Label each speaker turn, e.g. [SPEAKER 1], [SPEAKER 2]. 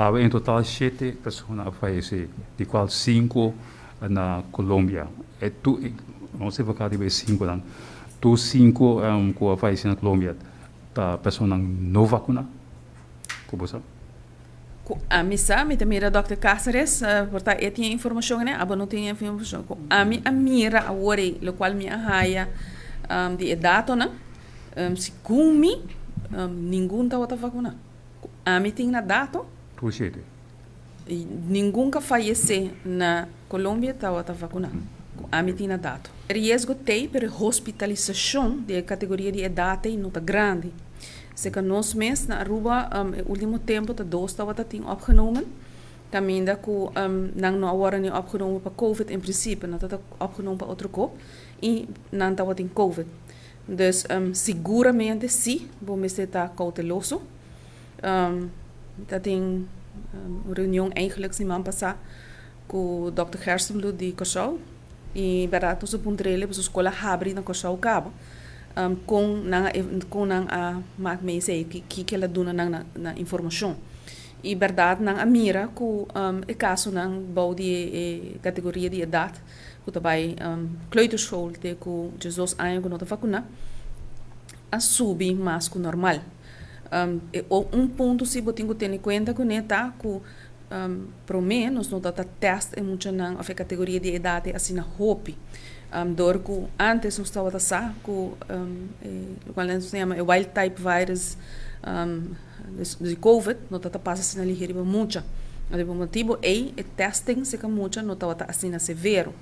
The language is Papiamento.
[SPEAKER 1] Awe en total shete persona a fayece, di cual cinco na Colombia. E tu, nos enfoca riba e cinconan. Tur cinco cu a fayece na Colombia ta personanan no vacuna? Cu bo sa?
[SPEAKER 2] Cu ami sa, mi ta mira Dòkter Cáceres, por ta e tin e informacion ene, abo no tin e informacion. Cu ami a mira awor ei, locual mi a haya di e datonan, segun mi, ningun tabata vacuna. Cu ami tin na dato.
[SPEAKER 1] Tur shete.
[SPEAKER 2] Ningun cu a fayece na Colombia tabata vacuna. Cu ami tin na dato. E riesgo t'ei, pero e hospitalisacion di e categoria di edad ei no ta grandi. Seca nos mes na Aruba e ultimo tempo ta dos tabata tin opgenomen, caminda cu nan no a worde ni opgenomen pa covid en principio, nan tabata opgenomen pa otro co y nan tabatin covid. Dus siguramente si bo mester ta cauteloso. Ta tin un reunion eigenlijk siman pasa cu Dòkter Gerstenbluth di Kòrsou y berdad nos a puntr'el pasobra skol a habri na Kòrsou kaba kon nan a kon nan a mak mee esei kiko el a duna nan na informashon y berdad nan a mira ku e kasonan bou di e kategoria di edat ku ta bai kleuterschool te ku 12 aña ku no ta vakuna a subi mas ku normal. Un punto si bo tin ku tene kuenta kuné ta ku Promé nos no ta ta tèst e muchanan òf e kategoria di edat ei asina hopi. Dor ku ántes nos tabata sa ku e lokual nos ta yama e wild type virus di covid no ta ta pasa asina lihe riba mucha. Anto pa motibu ei e testing serka mucha no tabata asina severo.